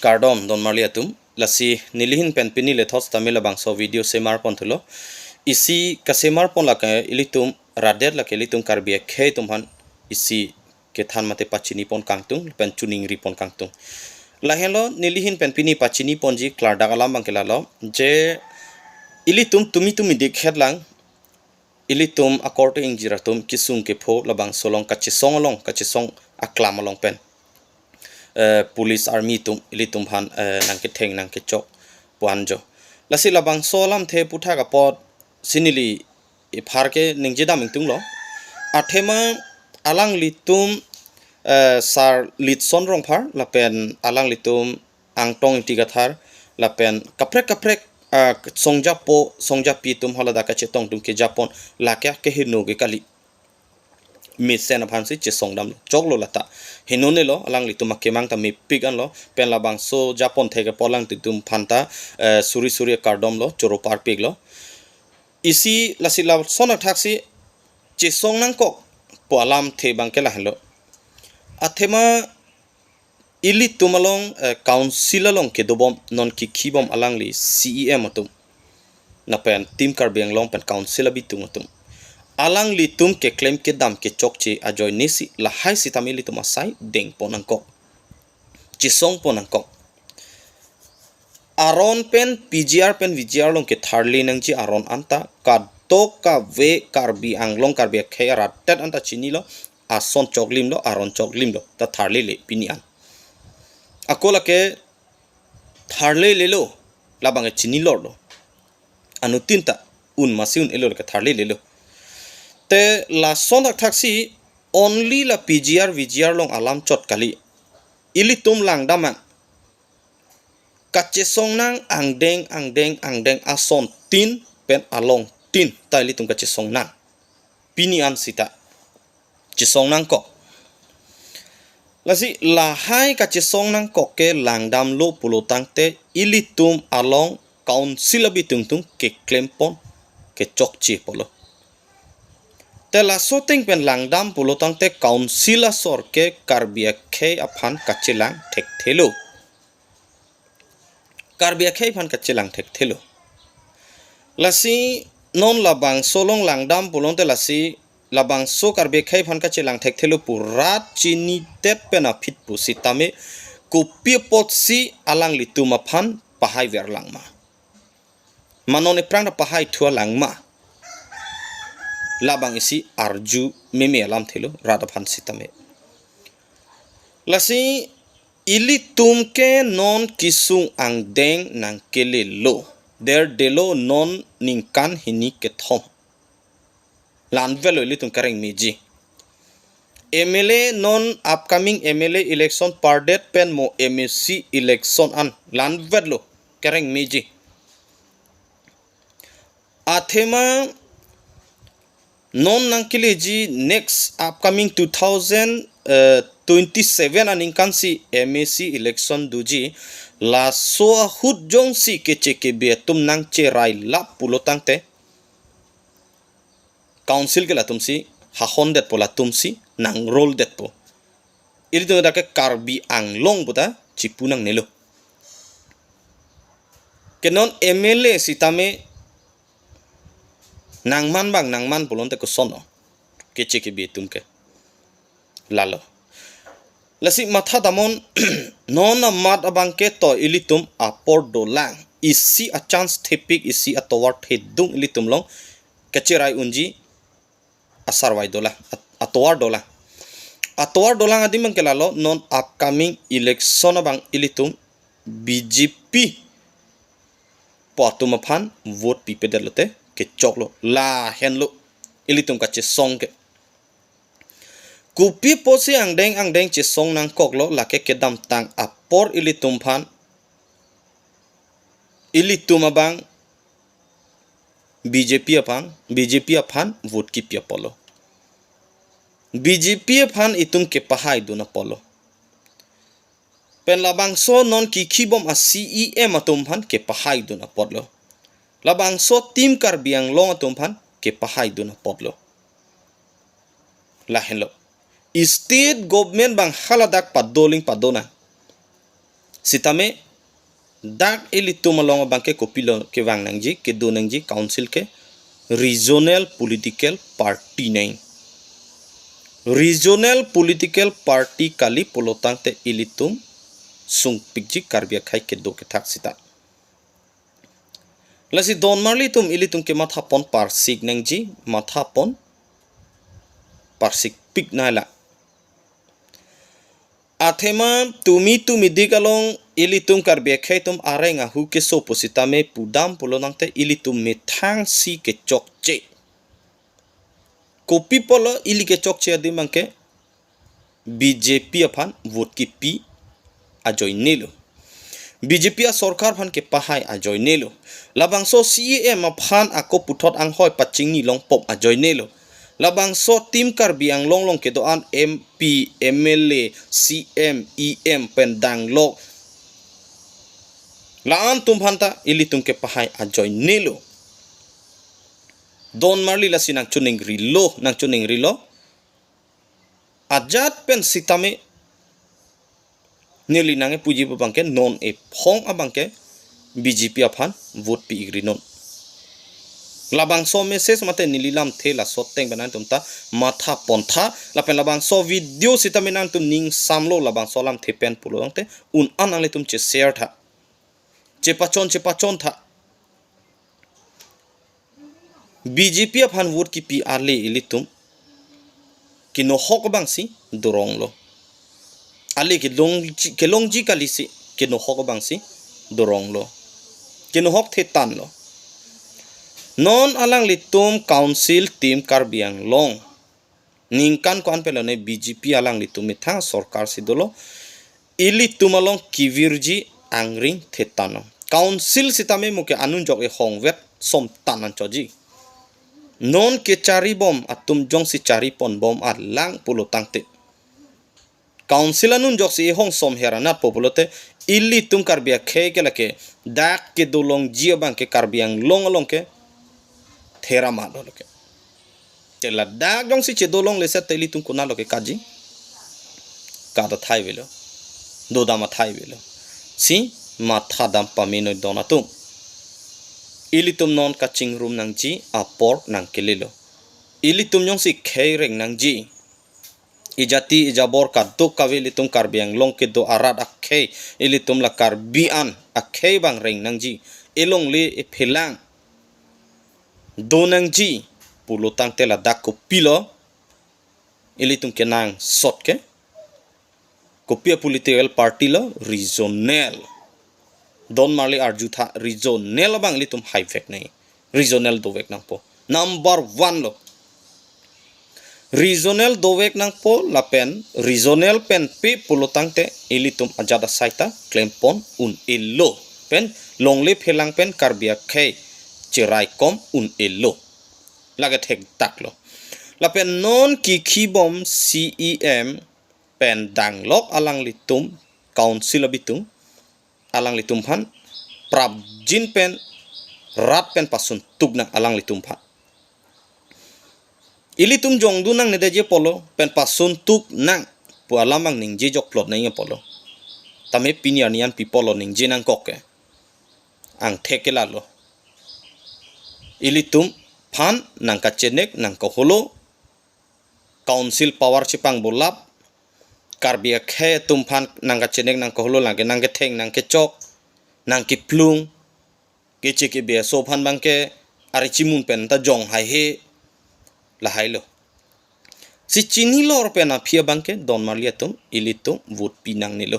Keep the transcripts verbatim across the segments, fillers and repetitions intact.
Kardom don marli atum, lasi nelihin pen pini lethot tame labangso video semar pon thulo. Isi kasemar pon lake ilitum radet lake ilitum Karbi akhei atum aphan isi kethan mate pachini pon kangtung pen chuningri pon kangtung. Lahenlo nelihin pen pini pachini ponji klardak alam abangke lalo je ilitum tumi tumi dikhet lang, ilitum akorte ingjir atum kesung kepho labangso along kachesong along, kachesong aklam along pen, eh, police army atum ilitum aphan, eh, nangketheng nangkechok pu-an jo. Lasi labangso alamthe aputhak apotsi neli ipharke ningje dam ingtunglo. Athema alanglitum, eh, Sar Litson Rongphar lapen alanglitum Angtong Ingti Kathar lapen kaprek kaprek, ah, songjapo songjapi atum haladak kachetong atum kejapon lake keheno ke kali. Mesen aphansi chesong damlo, choklo lata. Henonelo, alanglitum akemang ta mepik anlo, pen labangso japon thek apot alanglitum aphanta, eh, suri suri akardom lo, choro parpiklo. Isi lasi lason athaksi chesong nangkok pu alamthe abangke lahenlo. Athema ilitum along, eh, council along kedobom non kikhibom alangli C E M atum lapen Team Karbi Anglong pen council abitung atum, alanglitum keklem kedam kechokche ajoinesi lahai sitame ilitum asai dengpon nangkok, chesongpon nangkok. Aron pen P G R pen V G R along ketharle nangji aron anta kadokave Karbi Anglong Karbi akhei aratet anta chinilo, ason choklimlo, aron choklimlo, ta tharlele pini an. Ako lake tharlelelo, labang chinilorlo. Anuttin ta un masi un-elo lake tharlelelo. Te lason athaksi only la P G R V G R along alam chot kali. Ilitum langdam an kachesong nang angdeng angdeng angdeng asontin pen alongtin ta ilitum kachesong nang. Pini an sita chesong nangkok. Lasi lahai kachesong nangkok ke langdamlo pulo tangte ilitum along council abitung atum keklempon kechokche apotlo. Te laso ateng pen langdam pulo tangte council asor ke Karbi akhei aphan kachelang thekthelo. Karbi akhei aphan kachelang thekthelo. Lasi non labangso along langdam pulote lasi labangso Karbi akhei aphan kachelang thekthelo pu rat chinidet pen aphi pusitame kopi apotsi alanglitum aphan pahaiver lang ma? Ma non ephrang ta pahai thua lang ma? Labang isi arju meme alamthelo rat aphan sitame. Lasi ilitum ke non kesung angdeng nangkelelo. Derdelo non ningkan hini kethom. La-an avelo ilitum kareng meji. M L A non upcoming M L A election pardet pen mo M A C election an la-an avelo kareng meji. Athema non nangkeleji next upcoming two thousand twenty-seven aningkansi M A C election doji, laso ahut jongsi keche kebe atum nangcherai lap pulo tangte council ke latumsi hahondetpo, latumsi nangroldetpo. Ilitum dak ke Karbi Anglong puta chipu nangnelo. Ke non M L A sitame nangman abang nangman pulote koson o keche kebe atum ke lalo. Lasi matha damnon, non amat abangke to ilitum apor dolang. Isi achance thepik, isi atovar thedung ilitum along kacherai unji asarvai dolang, at-, atovar dolang. Atovar dolang adim abangke lalo, non upcoming election abang ilitum B J P pu atum aphan vote pipedet lote kechoklo, lahenlo ilitum kachesong ke. Kopi apotsi angdeng angdeng chesong nangkoklo, lake kedamtang apor ilitum aphan, ilitum abang B J P aphan, B J P aphan vote kipi apotlo. B J P aphan itum kepahaidun apotlo. Pen labangso non kikhibom a C E M atum aphan kepahaidun apotlo. Labangso Team Karbi Anglong atum aphan kepahaidun apotlo. Lahenlo. State government abang haladak padoling padonang. Sitame dak ilitum along abangke kopilo kevang nangji, kedo nangji, council ke regional political party nang. Regional political party kali pulotangte ilitum sungpikji Karbi akhei kedo kethak sita. Lasi donmarli atum ilitum ke mathapon parsik nangji, mathapon parsik pik nangla. Athema tumi tumi dik along ilitum Karbi akhei atum areng ahu keso pusitame pudam pulotangte ilitum methang si kechokche. Kopi apotlo ili kechokche adim abangke B J P aphan vote kepi ajoinelo. B J P asorkar aphan kepahai ajoinelo. Labangso C E M aphan ako puthot anghoi pachingni longpop ajoinelo. Labangso Team Karbi Anglong along kedo-an M P, M L A, C M, E M pen danglok, la-an atum aphanta ilitum kepahai ajoinelo. Donmarli lasi nangchoningrilo, nangchoningrilo. Ajat pen sitame neli nangkepuji abangke non ephong abangke B J P aphan vote pi-ikri non. Labangso message mate neli lamthe laso ateng pen nangtum ta mathapontha, lapen labangso video sitame nangtum ningsamlo, labangso lamthe pen pulotangte un-an nanglitum che-share tha, chepachon chepachontha. B J P aphan vote kepi ale ilitum kenohok abangsi doronglo. Ale kelongji, kelongji kalisi kenohok abangsi doronglo. Kenohok thetanlo. Non alanglitum Council Team Karbi Anglong ningkan ko-an pelone B J P alanglitum methang sorkar si dolo. Ilitum along kevirji angring thetanlo. Council sitame mo ke anun jok ehongvet somtan anchoji. Non kecharibom atum jongsi chariponbom alang pulotangte, Council anun joksi ehong somher anat po pulote, ilitum Karbi akhei ke lake dak kedolongji abangke Karbi Anglong along ke thera malo lake. Te ladak jongsi chedolongle seta ilitum konatlo ke kaji? Kada thai avelo. Dodam athai avelo. Si mathadam pamenoi don atum. Ilitum non kachingrum nangji apor nangkelelo. Ilitum jongsi khei reng nangji, ejati ejabor kadokave ilitum Karbi Anglong kedo arat akhei, ilitum la Karbi an akhei abang reng nangji. Elongle ephelang do nangji pulotangte ladak kopilo ilitum kenangsot ke? Kopi a political party lo? Regional. Don marli arjutha, regional abang ilitum haivek nang. Regional dovek nangpo. Number one lo. Regional dovek nangpo lapen regional pen pe pulotangte ilitum ajat asai ta klempon un-elo. Pen longle phelang pen Karbi akhei cheraikom un-elo. Lake thekdak lo. Lapen non kikhibom C E M pen danglok alanglitum, council abitung, alanglitum aphan prapjin pen rat pen pasuntuk nang alanglitum aphan. Ilitum jongdun nangne detji apotlo pen pasuntuk nang pu alam abang ningje jokplot nangji apotlo. Tame pini arni an pi apotlo ningje nangkok ke? Angthek ke lalo. Ilitum aphan nangkachenek nangkaholo, council power chepangbolap, Karbi akhei atum aphan nangkachenek nangkaholo, lake nangketheng nangkechok, nangkeplung, keche kebe aso aphan abangke ari chimun pen ta jong haihe, lahailo. Si chinilor pen aphi abangke don marli atum, ilitum vote pi nangnelo.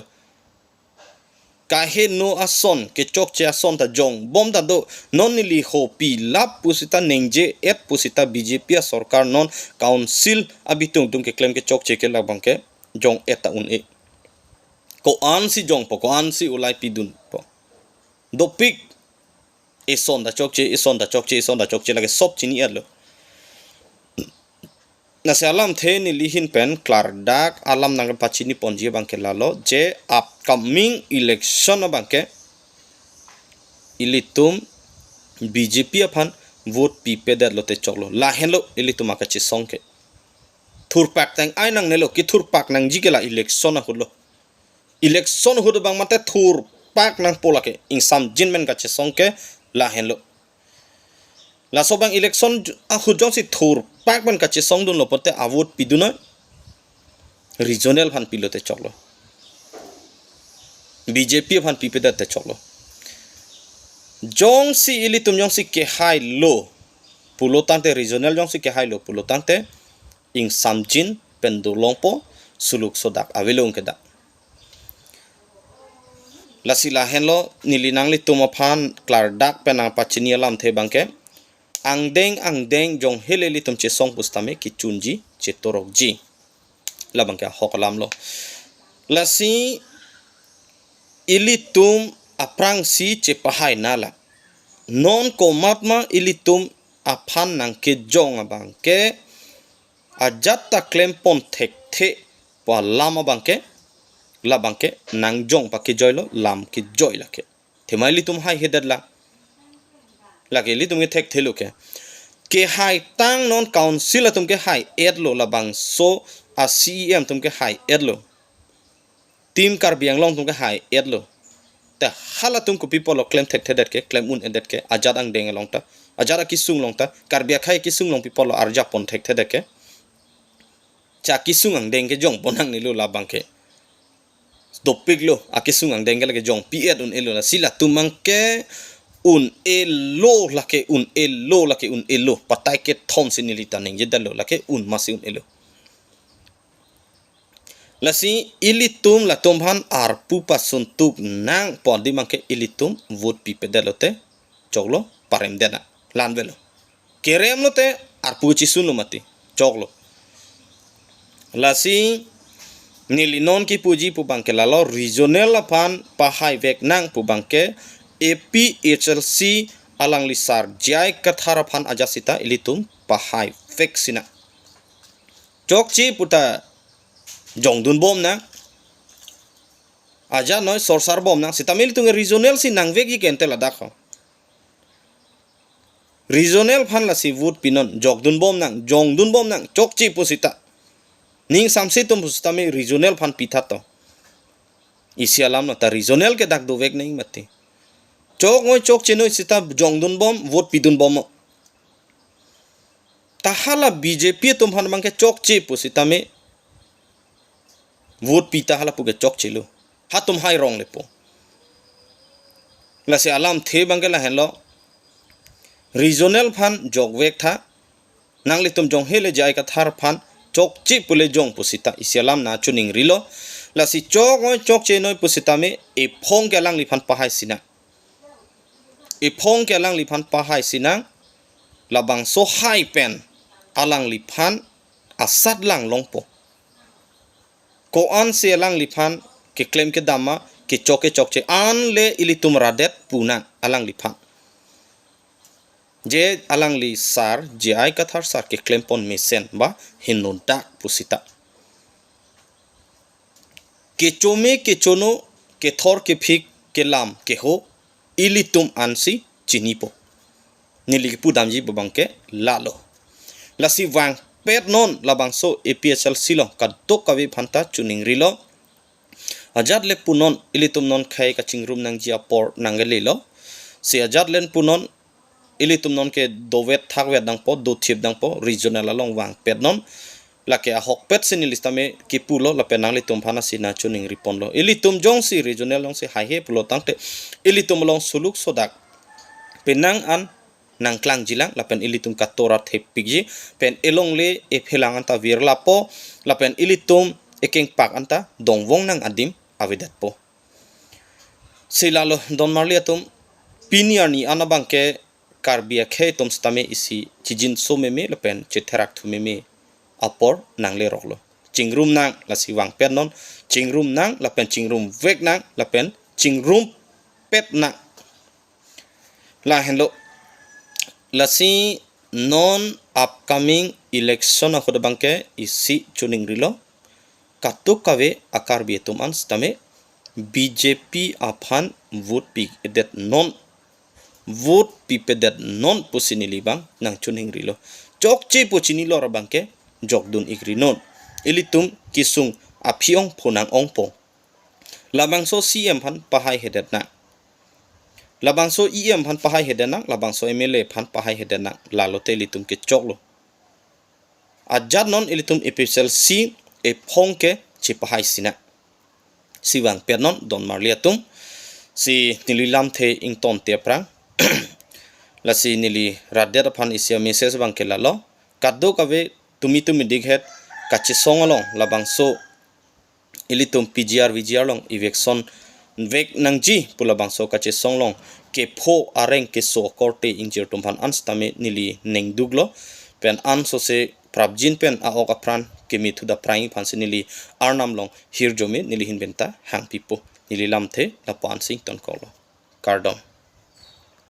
Kaheno ason, kechokche ason ta jongbom ta do, non neli ho pilap pusita ningje-et pusita B J P asorkar non council abitung atum keklem kechokche ke labangke jong-et ta un-e. Ko-ansi jongpo, ko-ansi ulai pidunpo. Dopik. Eson ta chokche, eson ta chokche, eson ta chokche, lake sop chini-etlo. Lasi alamthe neli ahin pen klardak alam nangpachiniponji abangke lalo, je upcoming election abangke ilitum B J P aphan vote pipedet lote choklo. Lahenlo ilitum akachesong ke. Thurpak tang ai nangnelo, kethurpak nangji ke la election ahutlo. Election ahut abang mate thurpak nangpo lake, ingsamjin pen kachesong ke lahenlo. Laso abang election ahut jongsi thurpak pen kachesongdunlo pote a-vote pidun noi. Regional aphan pilote choklo. B J P aphan pipedet te choklo. Jongsi ilitum jongsi kehailo pulo tangte, regional jongsi kehailo pulo tangte, ingsamjin pen dolongpo, suluk sodak avelong kedak. Lasi lahenlo neli nanglitum aphan klardak pen nangpachini alamthe abangke, angdeng angdeng jonghele ilitum chesong pusitame kechunji, chetorokji. Labangke ahok alamlo. Lasi ilitum aphrangsi chepahai nala. Non komatma ilitum aphan nangkejong abangke, ajat ta klempon thekthe pu alam abangke, labangke nangjong pakejoilo, lam kejoi lake. Thema ilitum haihedet la. Lake ilitum ke thekthelo ke. Kehaitang non council atum kehai-etlo, labangso a-C E M atum kehai-etlo. Team Karbi Anglong atum kehai-etlo. Ta halatum kopi apotlo klem thekthedet ke, klem un-edet ke, ajat angdeng along ta, ajat akesung along ta, Karbi akhei akesung along pi apotlo arjapon thekthedet ke. Cha kesung angdeng kejongpon nangnelo labangke. Dopiklo, akesung angdeng ke lake jongpi-et un-elo, lasi latum abangke un-elo lake, un-elo lake, un-elo. Patai kethom si neli ta ningjedetlo, lake un masi un-elo. Lasi ilitum latum aphan arpu pasuntuk nangpo adim abangke ilitum vote pipedetlo te choklo, paremdet nang, la-an avelo. Keremlo te arpu chisunlo mati, choklo. Lasi neli non kipuji pu abangke lalo, regional aphan pahaivek nang pu abangke A P H L C alangli sar J I Kathar aphan ajat sita ilitum pahaivek si nang. Chokche puta jongdunbom nang. Ajat noi sorsarbom nang. Sitame ilitum regional si nangvekji ke ante ladak ho. Regional aphan lasi vote pinon, jokdunbom nang, jongdunbom nang, chokche pusita. Ning samse atum pusitame regional aphan pitha to. Isi alam no ta regional ke dak dovek nang mati. Chok noi chokche noi sita jongdunbom, vote pidunbom mo. Ta hala B J P atum aphan abangke chokche pusitame vote pi ta hala puke chokchelo. Hatum hairong lepo. Lasi alamthe abangke lahenlo. Regional aphan jokvek tha. Nanglitum jonghele J I Kathar aphan chokche pule jong pusita isi alam nangchiningrilo. Lasi chok noi chokche noi pusitame ephong ke alangliphan pahai si nang. Ephong ke alangliphan pahai si nang, labangso hai pen alangliphan asat lang longpo. Ko-an si alangliphan keklem kedam ma, kechok kechokche an le ilitum radet pu nang alangliphan. Je alangli sar, J I Kathar sar keklempon mesen ba hinundak pusita. Kechome kechono, kethor kephik, kelam keho, ilitum ansi chinipo. Neli kipudamji pu abangke lalo. Lasi vangpet non labangso A P H L C along kadokave aphanta chiningrilo. Ajat le punon ilitum non khei kachingrum nangji apor nangkelelo. Si ajat le punon ilitum non ke dovet thakvet nangpo, dothip nangpo, regional along vangpet non. Lake ahokpet si neli sitame kipulo lapen nanglitum aphan asi nangchiningriponlo. Ilitum jongsi regional alongsi haihe pulo tangte ilitum along suluk sodak penang an nangklangjilang lapen ilitum katora thepikji pen elongle ephelang anta virlapo lapen ilitum ekengpak anta dongvong nang adim avedetpo. Si lalo donmarli atum, pini arni an abangke Karbi akhei atum sitame isi chijinso meme lapen chetherak thu meme apor nangleroklo. Chingrum nang lasi vangpet non, chingrum nang lapen chingrumvek nang lapen chingrumpet nang. Lahenlo, lasi non upcoming election ahut abangke isi chiningrilo. Kadokave a-Karbi atum an sitame B J P aphan vote pidet non, vote pipedet non pusi neli abang nangchiningrilo. Chokche pu chinilo ra abangke jokdun ikri non. Ilitum kesung aphi ongpo nang ongpo. Labangso C E M aphan pahaihedet nang. Labangso E M aphan pahaihedet nang, labangso M L A aphan pahaihedet nang. Lalote ilitum kechoklo. Ajat non ilitum A P H L C ephong ke chepahai sinang. Si vangpet non don marli atum. Si neli lamthe ingtonte aphrang, lasi neli rat det aphan isi a-message abang ke lalo. Kadokave tumi tumi dikhet kachesong along labangso ilitum P G R V G R along eviction vek nangji pu labangso kachesong along kepho areng keso korte ingjir atum aphan an sitame neli ningduklo. Pen ansose prapjin pen a-ok apran kemethu dapprang aphansi neli Arnam along hirjume neli ahin pen ta hangpipo. Neli lamthe lapu-an si ingtonkoklo. Kardom.